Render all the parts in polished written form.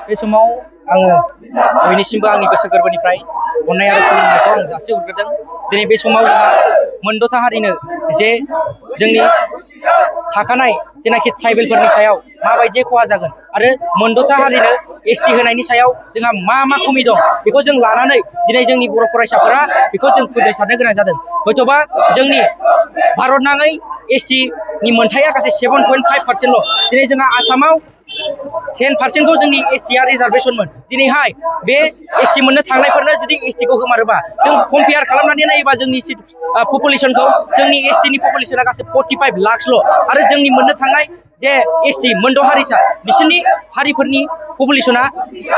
बे समाव आङो बयनिसिमबो आंनि गोसो गोरबोनिफ्राय अननाय आरो खुलुमनायखौ आं जासिहरग्रोदों। दिनै बे समाव जोंहा मोनद'था हारिनो जे जोंनि थाखानाय जेनाखि ट्राइबेलफोरनि सायाव माबायदि खहा जागोन आरो मोनद'था हारिनो एसटि होनायनि सायाव जोंहा मा खमि दं बेखौ जों लानानै दिनै जोंनि बर' फरायसाफोरा बेखौ जों खुद्रिसारनो गोनां जादों। हयतोबा जोंनि भारतनाङै एसटिनि मोनथाया गासै 7.5%ल'। दिनै जोंहा आसामाव 10% जोंनि एसटिआ रिजार्भेशनमोन। दिनैहाय बे एसटि मोननो थांनायफोरनो जुदि एसटिखौ गोमारोबा जों कम्पेयार खालामनानै नायोबा जोंनि पपुलेसनखौ जोंनि एसटिनि पपुलेसना गासै 45 लाखसल' आरो जोंनि मोननो थांनाय जे एसटि मोनद' हारिसा बिसोरनि हारिफोरनि पपुलेसना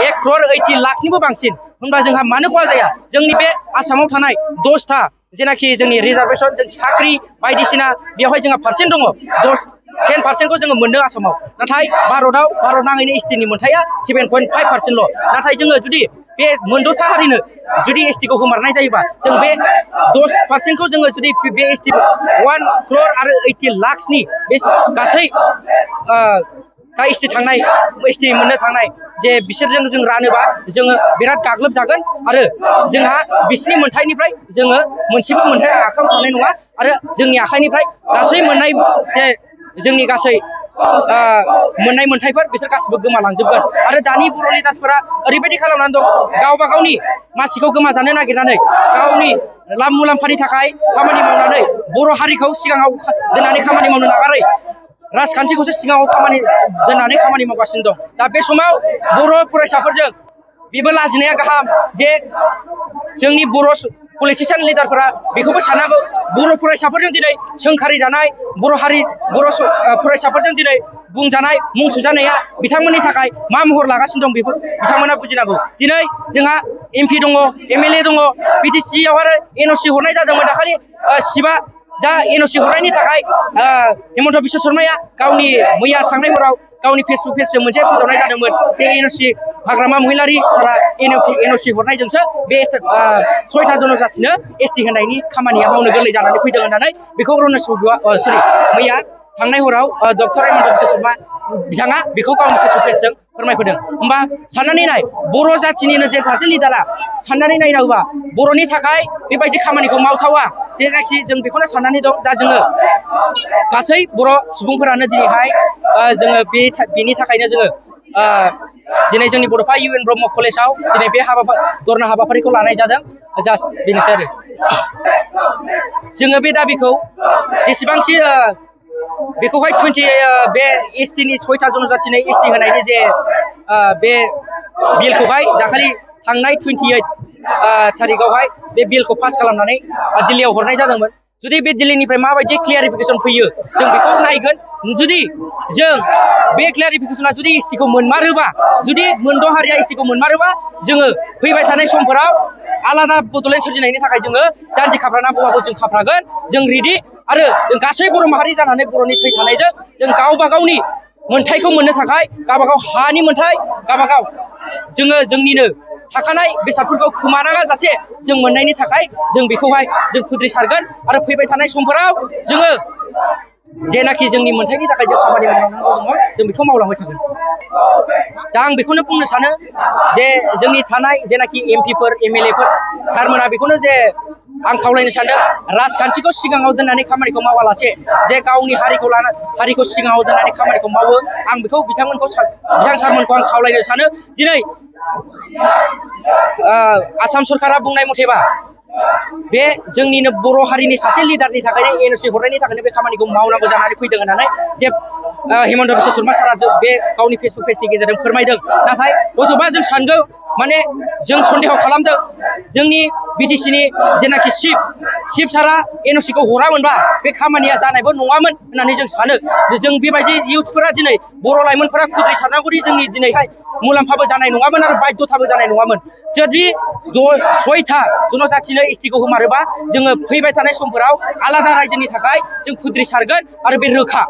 1.80 लाखनिबो बांसिन। होनबा जोंहा मानो खहा जाया? जोंनि बे आसामाव थानाय 10था जेनाखि जोंनि रिजार्भेशन जों साख्रि बायदिसिना बेवहाय जोंहा पार्सेन्ट दङ। 10% जोङो मोनदों आसामाव। नाथाय भारत नाङैनो एसटिनि मोनथाया 7.5%ल'। नाथाय जोङो जुदि बे मोनद'था हारिनो जुदि एसटिखौ गोमारनाय जायोबा जों बे 10% जोङो जुदि बे एसटि 1.80 लाखनि बे गासै दा एसटि मोननो थांनाय जे बिसोरजों जों रानोबा जोङो बिराद गाग्लोबजागोन आरो जोंहा बिसिनि मोनथायनिफ्राय जोङो मोनसेबो मोनथाय आखायाव थानाय नङा आरो जोंनि आखाइनिफ्राय गासै मोननाय जे जोंनि गासै मोननाय मोनथायफोर बिसोर गासिबो गोमालांजोबगोन। आरो दानि बर' लिडार्सफोरा ओरैबायदि खालामनानै दं, गावबा गावनि मासिखौ गोमाजानो नागिरनानै गावनि लाब मुलाम्फानि थाखाय खामानि मावनानै बर' हारिखौ सिगाङाव दोननानै खामानि मावनो नागारै राजखान्थिखौसो सिगाङाव दोननानै खामानि मावगासिनो दं। दा बे समाव बर' फरायसाफोरजों बेबो लाजिनाया गाहाम जे जोंनि बर' पलिटिसियान लिडारफोरा बेखौबो साननांगौ, बर' फरायसाफोरजों दिनै सोंखारि जानाय, बर' फरायसाफोरजों दिनै बुंजानाय मुं सुजानाया बिथांमोननि थाखाय मा महर लागासिनो दं बेखौ बिथांमोना बुजिनांगौ। दिनै जोंहा MP दङ, MLA दङ, BTC आव आरो NOC हरनाय जादोंमोन दाखालि शिबा। दा NOC हरनायनि थाखाय हेमन्त बिश्व शर्माया गावनि मैया थांनाय हराव गावनि फेसबुक पेजजों मोनसे फोसावनाय जादोंमोन जे NOC हाग्रामा महिलारि सारा NOC हरनायजोंसो बे 6था जनजातिनो एसटि होनायनि खामानिया मावनो गोरलै जानानै फैदों होननानै बेखौ मैया थांनाय हराव डक्टर हेमन्त बिश्व शर्मा बिथाङा बेखौ गावनि फेसबुक पेजजों फोरमायफैदों। होमबा साननानै नाय, बर' जाथिनिनो जे सासे लिडारा साननानै नायनांगौबा बर'नि थाखाय बेबायदि खामानिखौ मावथावा, जेनाखि जों बेखौनो साननानै दं। दा जोङो गासै बर' सुबुंफोरानो दिनैहाय जोङो बेनि थाखायनो जोङो दिनै जोंनि बड'फा UN ब्रह्म कलेजाव दिनै बे धरना हाबाफारिखौ लानाय जादों। जास्ट बेनोसै आरो जोङो बे दाबिखौ जेसेबांखि बेखौहाय बे एसटिनि 6था जनजातिनो एसटि होनायनि जे बे बिलखौहाय दाखालि थांनाय 28 थारिखआवहाय बे बिलखौ पास खालामनानै दिल्लीयाव हरनाय जादोंमोन। जुदि बे दिल्लीनिफ्राय माबायदि क्लियारिफिकेसन फैयो जों बेखौ नायगोन। जुदि जों बे क्लियारिफिकेसना जुदि एसटिखौ मोनमारोबा, जुदि मोनद' हारिया एसटिखौ मोनमारोबा, जोङो फैबाय थानाय समफोराव आलादा बड'लेण्ड सोरजिनायनि थाखाय जोङो जानजि खाफ्रानांगौबाबो जों खाफ्रागोन। जों रेडि आरो जों गासै बर' माहारि जानानै बर'नि थै थानायजों जों गावबा गावनि मोनथायखौ मोननो थाखाय गावबागाव हानि मोनथाय गावबागाव जोङो जोंनिनो थाखानाय बेसादफोरखौ खोमानाङा जासे जों मोननायनि थाखाय जों बेखौहाय जों खुद्रिसारगोन आरो फैबाय थानाय समफोराव जोङो जेनाखि जोंनि मोनथायनि थाखाय जों खामानि मावलांनांगौ दङ जों बेखौ मावलांबाय थागोन। दा आं बेखौनो बुंनो सानो जे जोंनि थानाय जेनाखि MPफोर MLAफोर सारमोना बेखौनो जे आं खावलायनो सानदों, राजखान्थिखौ सिगाङाव दोननानै खामानिखौ मावालासे जे गावनि हारिखौ सिगाङाव दोननानै खामानिखौ मावो। आं बेखौ बिथां सारमोनखौ आं खावलायनो सानो। दिनै आसाम सरकारा बुंनाय मथेबा बे जोंनिनो बर' हारिनि सासे लिडारनि थाखायनो NOC हरनायनि थाखायनो बे खामानिखौ मावनांगौ जानानै फैदों होननानै जे हेमन्त बिश्व शर्मा सारा बे गावनि फेसबुक पेजनि गेजेरजों फोरमायदों। नाथाय हयत'बा जों सानगौ, माने जों सन्देह खालामदों, जोंनि BTCनि जेनाखि चिफ सारा NOCखौ हरामोनबा बे खामानिया जानायबो नङामोन होननानै जों सानो। जों बेबायदि इउथ्सफोरा दिनै बर' लाइमोनफोरा खुद्रिसारनांगौनि जोंनि दिनैहाय मुलाम्फाबो जानाय नङामोन आरो बाध्यथाबो जानाय नङामोन। जुदि 6था जनजातिनो एसटिखौ होमारोबा जोङो फैबाय थानाय समफोराव आलादा रायजोनि थाखाय जों खुद्रिसारगोन आरो बे रोखा।